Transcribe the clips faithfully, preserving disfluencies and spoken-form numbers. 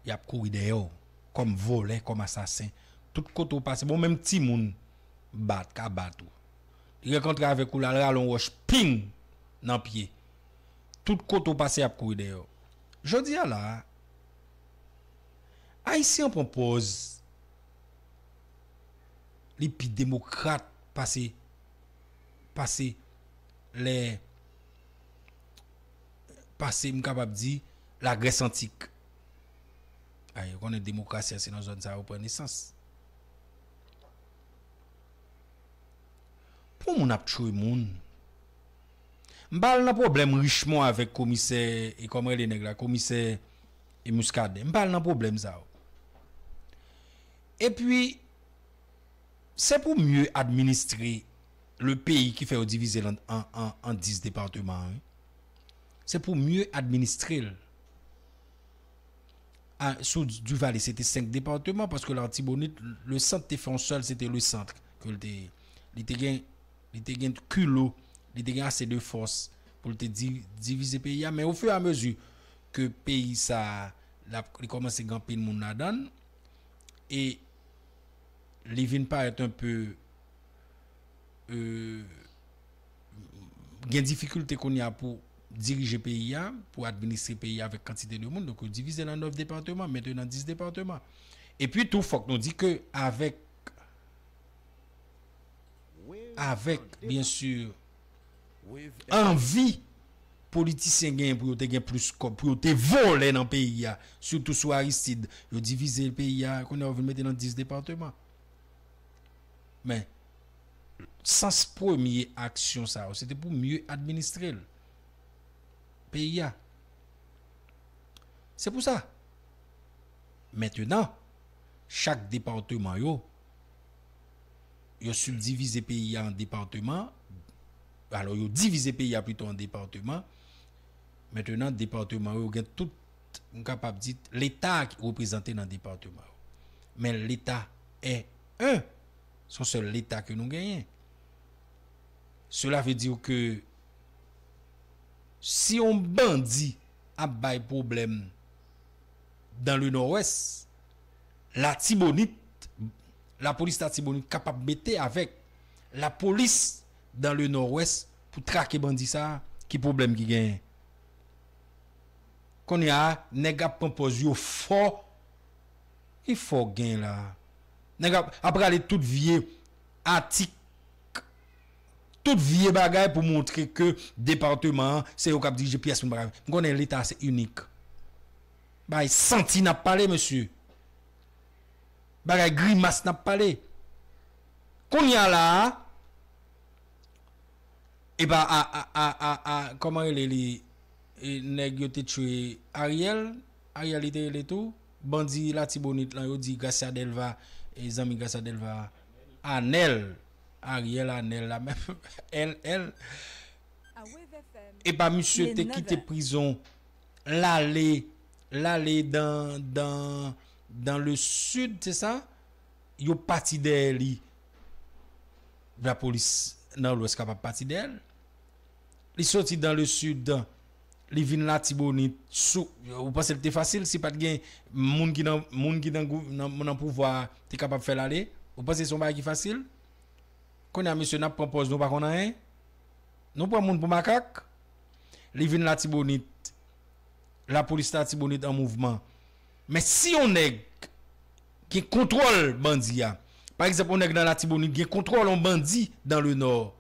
Y ap kouri dèyè w kòm vòlè, kòm asasen. Tout kote w pase, bon, menm timoun bat, ka bat ou. Li rankontre avèk ou, l al rale yon wòch, ping, nan pye. Tout kote w pase, y ap kouri dèyè w. Jodi a la a, Ayisyen an pran pòz li pi demokrat pase, pase lè, pase, m kapab di, Lagrès antik. Ay, ou konnen demokrasi a, se nan zòn sa yo pran nesans. Pou moun ap tchwe moun, m pa al nan pwoblèm Richemond avèk komisè, e kòman rele nèg la, komisè e Muscadin. M pa al nan pwoblèm sa yo. Epi, se pou mye administre le peyi ki fè yo divize l an, an, an, an dis depatman, wi. Se pou mye administre l. A, sou Duvalier, se te senk depatman, paske Latibonit, le sant te fè yon sèl, se te le sant ke l te ye. Li te gen, li te gen kilo, li te gen ase de fòs pou l te di-, divize peyi a. Men ofiramezi ke peyi sa a, l ap, li kòmanse gen anpil moun ladan l, e li vin parèt un peu, euh, gen difikilte kounye a pou dirije peyi a, pou administre peyi a avèk kantite de moun. Donk, yo divize l an nèf depatman, mentenan dis depatman. Epi tou, fòk nou di ke avèk, avèk, byen si, anvi politisyen genyen pou yo te gen plis kòb, pou yo te vòlè nan peyi a, sitou sou Aristide, yo divize peyi a, kounye a yo vin mete nan dis depatman. Men, sans premye aksyon sa yo, se te pou mye administre l, peyi a. Se pou sa. Mentenan, chak depatman yo, yo sibdivize peyi a an depatman, alò, yo divize peyi a pito an depatman. Mentenan, depatman yo gen tout, m kapab di, Leta ki reprezante nan depatman yo. Men Leta è en, se yon sèl Leta ke nou genyen. Cela veut dire que si yon bandi ap bay pwoblèm dans le Nord-Ouest, Latibonit, lapolis Latibonit kapab mete avèk lapolis dans le Nord-Ouest pou trake bandi sa a, ki pwoblèm ki genyen? Kounye a, nèg ap pran pòz yo fò. Ki fò gen la? Nèg ap, ap rale tout vye atik, tout vye bagay pou montre ke depatman an, se yo k ap dirije, pyès moun pa ka. M konnen Leta se inik. Bagay santi n ap pale, mesye. Bagay grimas n ap pale. Kounye a la a, epa, a, a, a, a, a, kòman rele li, e, nèg yo te tchwe Ariel, Ariel li te rele tou, bandi Latibonit lan, yo di Gracia Delva, e, zanmi Gracia Delva, Anel, Ariel Anel la menm, L L. Epa misye te kite prizon, l ale, l ale dan, dan, dan le sud, se sa? Yo pati dèyè li. Lapolis nan Lwès kapab pati dèyè l. Li soti dan le sud, li vin Latibonit, sou, ou panse l te fasil si pa t gen moun ki nan, moun ki nan gou-, nan, nan pouvwa a te kapab fè l ale? Ou panse se yon bagay ki fasil? Kounye a, mesye, n ap pran pòz nou pa konn anyen. Nou pran moun pou makak. Li vin Latibonit. Lapolis Latibonit an mouvman. Men si yon nèg gen kontwòl bandi a, pa egzanp, yon nèg nan Latibonit gen kontwòl yon bandi dans le Nord,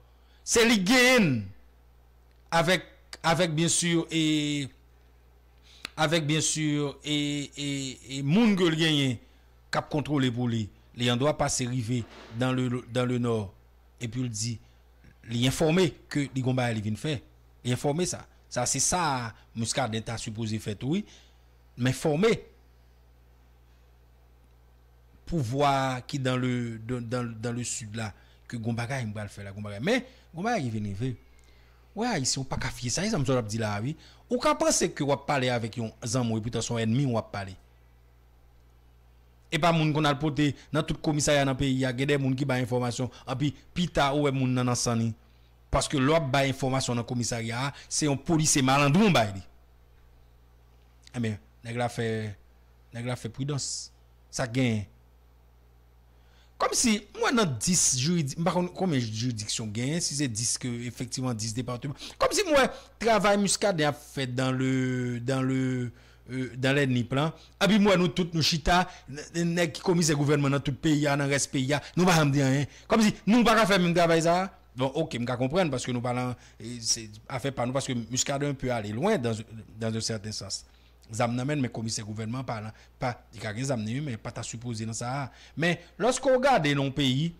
se li genyen l avèk, avèk, byen si, e, avèk, byen si, e, e, e moun ke l genyen k ap kontwole pou li, li an dwa pase rive dans le, dans le Nord, epi l di, li enfòme ke li gon bagay li vin fè. Li enfòme sa. Sa, se sa Muscadin ta sipoze fè tou, wi. M enfòme pouvwa ki dans le, dans, dans, dans le sud la, ke gon bagay m pral fè la, gon bagay. Men, gon bagay ki vin rive. Wè, Ayisyen, ou pa ka fye sa, e sa m sot ap di la a, wi. Ou ka panse ke w ap pale avèk yon zanmi w, epoutan se yon ènmi w ap pale. E pa moun konn al pote nan tout komisarya nan peyi a, gen de moun ki bay enfòmasyon, anpi pita ou wè moun nan nan san li. Paske lè w ap bay enfòmasyon nan komisarya a, se yon polisye malandron w bay li. Enben, nèg la fè Nèg la fè pridans. Sa k genyen. Kòmsi, m wè nan dis jiridi-, m pa konn konbyen jiridiksyon genyen, si se dis ke efektivman dis depatman. Kòmsi m wè travay Muscadin ap fè dans le, dans le, euh, dans les nippes lan. Epi m wè nou tout nou chita, n-, n-, nèg ki komisè gouvènman nan tout peyi a, nan rès peyi a, nou pa janm di anyen. Kòmsi nou pa ka fè menm travay sa a. Bon, oke, m ka konprann paske nou pa nan, e, se afè pa nou, paske Muscadin pe ale lwen dans, dans un certain sens. Zam nan men l, men komisè gouvènman pa nan, pa, li ka gen zam nan wi, men pa ta sipoze nan sa a. Men, lòske w gade nan yon peyi,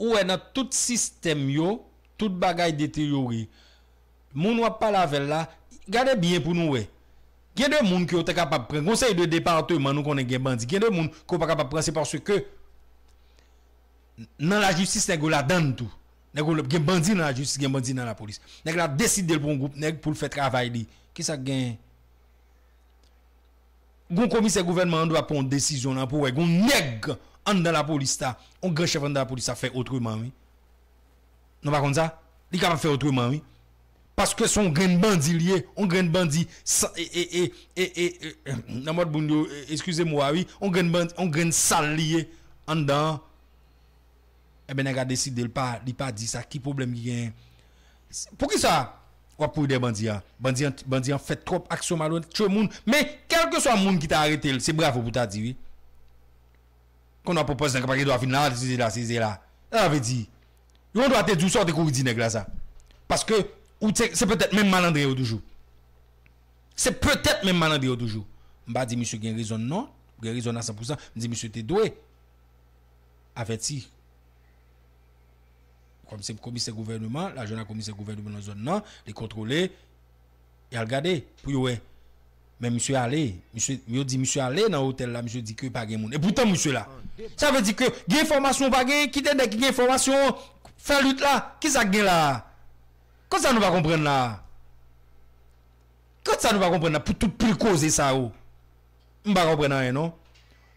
ou wè nan tout sistèm yo, tout bagay deteryore. Moun w ap pale avè l la, gade byen pou nou wè. Gen de moun ke w te kapab pran. Gon seri de depatman nou konnen gen bandi. Gen de moun ke w pa kapab pran, se paske nan lajistis, nèg yo ladann tou. Nèg yo gen bandi nan lajistis, gen bandi nan lapolis. Nèg la deside l pou yon gwoup nèg pou l fè travay li. Kisa k genyen? Gon komisè gouvènman an dwa pran yon desizyon lan pou wè gon nèg anndan lapolis la, yon gran chèf anndan lapolis la fè otreman, wi. Nou pa konn sa? Li kapab fè otreman, wi. Paske se yon grenn bandi li ye, yon grenn bandi sa-, e, e, e, e, e, e, nan mòd moun yo, e, eskize mo a, wi, yon grenn bandi, yon grenn sal li ye anndan an. Ebyen, nèg la deside, li pa, li pa di sa, ki pwoblèm ki genyen? Poukisa w ap kouri dèyè bandi a? Bandi an, bandi an fè twòp aksyon malonèt, tchwe moun. Men, kèlkeswa moun ki ta arete l, se bravo pou ta di, wi. Kounye a pwopòz nèg la pa gen dwa vin la, se la, se la. Sa vle di, yo dwa te di w sa w te kouri di nèg la sa. Paske, ou te, se petèt menm malandren yo toujou. Se petèt menm malandren yo toujou. M pa di misye gen rezon l non, gen rezon l a san pou san. M di misye te dwe avèti. Kòm se komisè gouvènman, l al jwenn ak komisè gouvènman nan zòn nan, li kontwole, y al gade pou yo wè. Men misye ale, misye, yo di misye ale nan otèl la, misye di ke pa gen moun. E poutan misye la. Sa vle di ke gen enfòmasyon ou pa gen, kite nèg ki gen enfòmasyon fè lit la. Kisa k gen la a? Kòsa nou pa konprann la a? Kòsa nou pa konprann la pou tout pil koze sa yo? M pa konprann anyen non.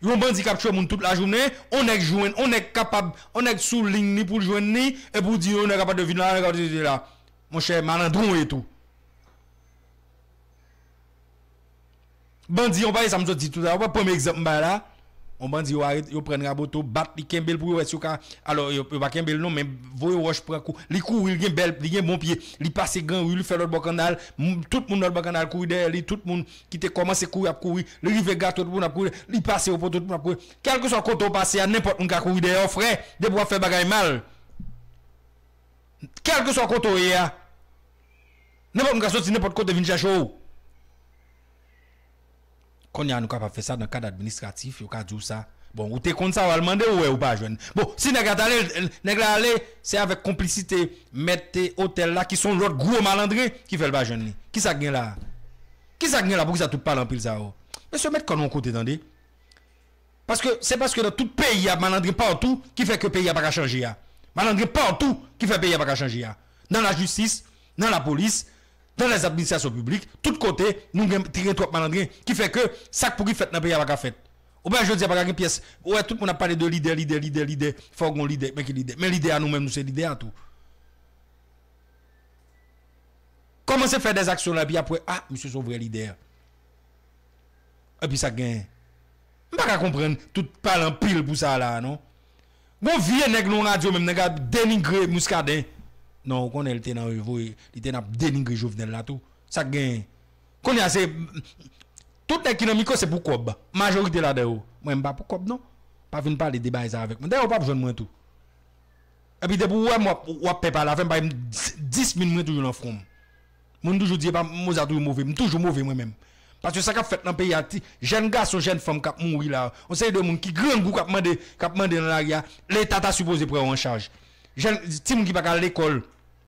Yon bandi k ap tchwe moun tout lajounen, on nèg jwenn, on nèg kapab, on nèg sou liy li pou l jwenn li, epi w di yon nèg kapab de vin la, nèg kapab de la. Monchè, malandron w ye tou. Bandi, yon parèy sa m sot di toutalè, w pa pran egzanp m bay la. Yon bandi yo arete, yo pran raboto, bat li, kenbe l pou yo wè si yo ka, alò, yo, yo pa kenbe l non, men voye wòch pran kou. Li kouri, li gen bèl, li gen bon pye, li pase Gran Ri, li fè lòt bò kannal, m-, tout moun lòt bò kannal kouri dèyè li, tout moun ki te kòmanse kouri ap kouri, li rive Gato, tout moun ap kouri, li pase yo poto, tout moun ap kouri. Kèlkeswa kote w pase a, nenpòt moun ka kouri dèyè w, frè, depi w ap fè bagay mal. Kèlkeswa kote w ye a, nenpòt moun ka soti nenpòt kote vin chèche w. Kounye a nou kapab fè sa nan kad administratif, yo ka di w sa. Bon, ou te konn sa, w al mande, ou wè, ou pa jwenn. Bon, si nèg la t ale, nèg la ale, se avèk konplisite mèt otèl la, ki se yon lòt gwo malandren, ki fè l pa jwenn li. Kisa k gen la a? Kisa k gen la? Poukisa tout pale anpil sa yo? Mesye, met kò nou yon kote, tande. Paske, se paske nan tout peyi a, malandren patou ki fè ke peyi a pa ka chanje a. Malandren patou ki fè peyi a pa ka chanje a. Nan lajistis, nan lapolis, dans les administrations publiques, tout kote, nou gen, gen twòp malandren. Ki fè ke sa k pou ki fèt nan peyi a pa ka fèt. Ou pa jodi a pa ka gen pyès. Ou wè, tout moun ap pale de lidè, lidè, lidè, lidè. Fò w gen lidè. Men ki lidè? Men lidè a nou menm, nou se lidè a tou. Kòmanse fè dèzaksyon la, epi apre, ah, misye se yon vrè lidè. Epi sa k genyen? M pa ka konprann tout pale anpil pou sa la, non. Gon vye nèg nan radyo menm, nèg ap denigre Muscadin. Non, ou konnen li te nan revoye, li te nan ap denigre Jovenel la tou. Sa k genyen? Kounye a se, tout nèg ki nan mikwo se pou kòb. Majorite ladan yo. Mwen m pa pou kòb non. Pa vin pale de bagay sa avèk mwen. Dayè ou p ap jwenn mwen tou. Epi depi ou wè m w ap, w ap pè pale avè m, bay m dis min mwen toujou nan fwon m. Moun toujou di, epa, Mozart ou move, m toujou move mwen menm. Paske sa k ap fèt nan peyi a, ti, jèn gason, jèn fanm k ap mouri la, yon seri de moun ki grangou k ap mande, k ap mande nan lari a, Leta ta sipoze pran yo an chaj. Jèn, timoun ki pa ka al lekòl,